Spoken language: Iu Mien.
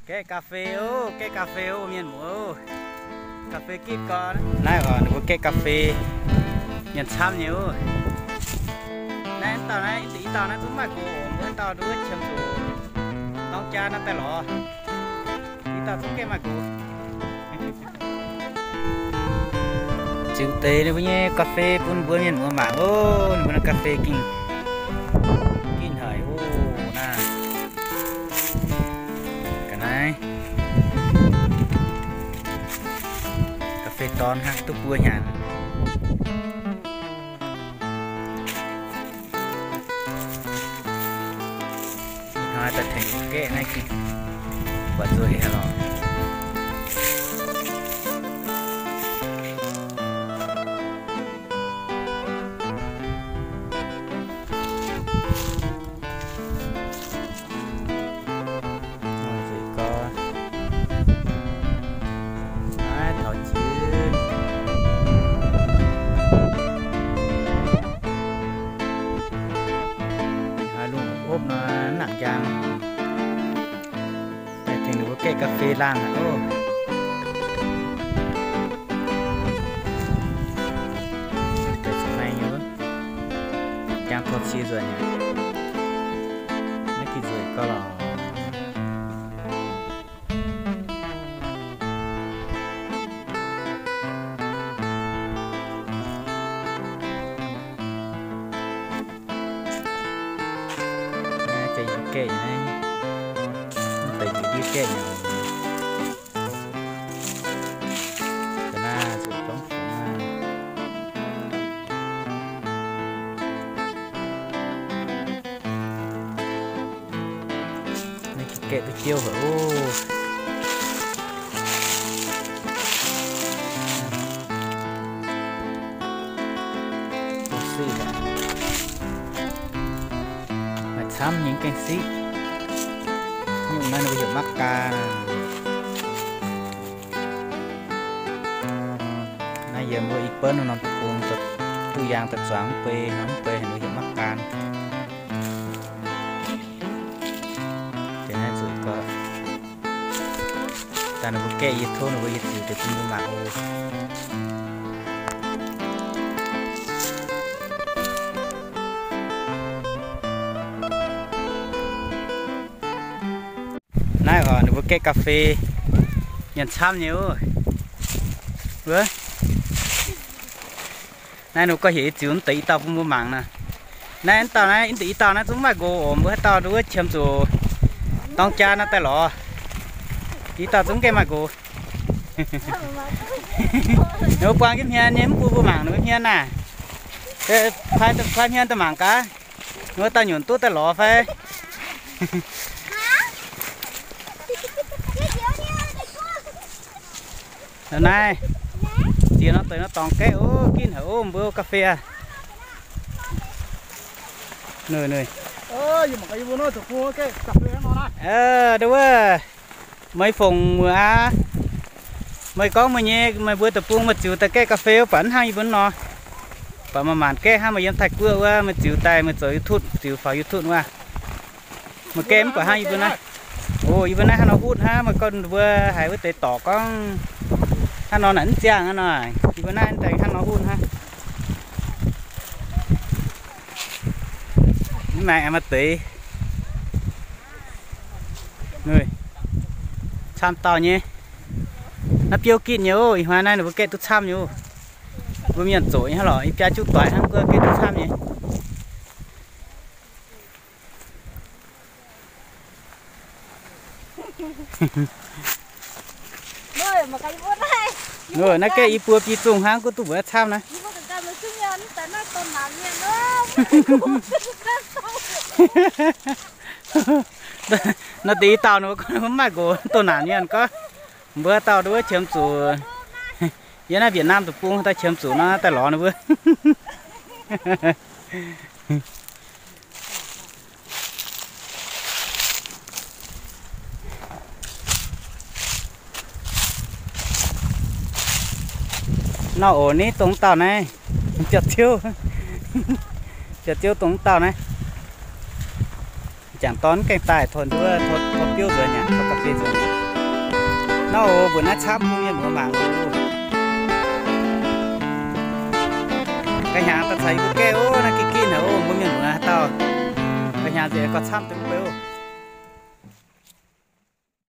Gaeqv ga'fei oc, gaeqv ga'fei oc, mienh muoz oc. Ga'fei gitv gorn. Naaiv oc, ninh mbuo gaeqv ga'fei. Mienh camv nyei oc. Naaiv dauh naaiv, i dauh naaiv zungv maaih nqox oc, mbuo dauh nduov qiemx zuqc dorng jaa naaiv daaih lorz. I dauh zungv gaeqv maaih nqox. Ziux deix ninh mbuo nyei ga'fei bun mbuo mienh muoz mangc oc. Ninh mbuo naaiv ga'fei gengh gitv haic oc. Naaiv ga'naaiv ga'fei dorn hnangv, duqv buo hnyangx. Ih hnoi daaih tengx gaeqv naaiv gengh buatc nzueic haic lorqc. Nzueic gorx. Naaiv taux jiex. Haaix lungh opv nor nangc njang. Daaih tengx ninh mbuo gaeqv ga'fei laangh aqv oc. Deix zuqc naaiv nyei wuov. Jangx torh cie nzuonx nyei. Naaiv gengh nzueic gorx lorqc. Naaiv jiex gaeqv nyei, mv deix jiex ndiev gaeqv nyei. Ga'naaiv zuqc gorngv fungx naaiv. Naaiv gengh gaeqv duqv biouv haic oc. Maaih camv nyei gaengh siqv. Nyungc naaiv ninh mbuo heuc maqv gaa. Naaiv yiem wuov i buonv norm deic-bung, duqv yaangh daaih zuangx mv bei, norm mv bei heuc maqv gaa. Deix naaiv nzueic gorx. Daaih ninh mbuo gaeqv yie tov ninh mbuo yie ziux deix bun mbuo mangc oc. Naaiv oc, ninh mbuo gaeqv ga'fei nyanc camv nyei oc. Wuov. Naaiv ninh mbuo gorngv heuc yie ziux mv deix i dauh bun mbuo mangc nor. Naaiv mv dauh naaiv, mv deix i dauh naaiv zungv maaih nqox oc. Mbuo haaix dauh nduov qiemx zuqc dorng jaa nor daaih lorz. I dauh zungv gaengh maaih nqox. Ninh mbuo buang jienv hmien nyei, mv bun mbuo mangc ninh mbuo hmien naaic. Paaiv, paaiv hmien daaih mangc gaax. Ninh mbuo dauh nyunc duqv daaih lorz fai? Naaiv, ziex norm deix nor dorngx gaeqv oc, ginv haic oc, mbuo ga'fei aqv. Nui, nui. Nduov wuov, meih fongc muoc aqv. Meih gorngv meih nyei, meih mbuo deic-bung meih ziux daaih gaeqv ga'fei wuov, baac mv hnangv yie mbuo nor. Baac maaih maanc gaeqv hnangv, meih yiem Taiv-Guoqv wuov, meih ziux daaih meih zoux YouTube, ziux faaux YouTube wuov. Meih gaeqv mv baac hnangv yie mbuo naaiv. O, yie mbuo naaiv hnangv nor hutv hnangv, meih gorngv mbuo haiz wuov deix dorc gorngv hnangv nor naaic mv ziangh aqv nor. Yie mbuo naaiv deix hnangv nor hutv hnangv. Mv maaih maaih deix. Camv dauh nyei. Naaiv biouv gitv nyei oc. Ih hnoi naaiv ninh mbuo gaeqv duqv camv nyei oc. Mbuo mienh zoqc nyei hnangv lorqc, ih biaa juqv doic hnangv, mbuo gaeqv duqv camv nyei. Naaiv gaeqv i buo biei zungh hnangv, gunv duqv mbuoqc camv naaiv. Naaiv deix i dauh ninh mbuo gorngv mv maaih nqox, dongh naanc mienh gorngv. Mbuo dauh nduov qiemx zuqc, yiem naaiv Việt Nam deic-bung daaih qiemx zuqc nor daaih lorz ninh mbuo. Nor oc, ni dongh dauh naaiv, Jauv-Ziouv, Jauv-Ziouv dongh dauh naaiv. Jangc dorn gaengh daaih, tov nduov, tov biouv nzuonx nyei, gauh ga'biei nzuonx. Nor oc, mbuoqc naaiv camv bun mienh muoz mangc oc. Ga'hnyangx daaih caux yie mbuo gaeqv oc, naaiv gitv gitv haic oc, mbuo mienh muoz haaix dauh. Ga'hnyangx nzengc gauh camv deix mbuo oc.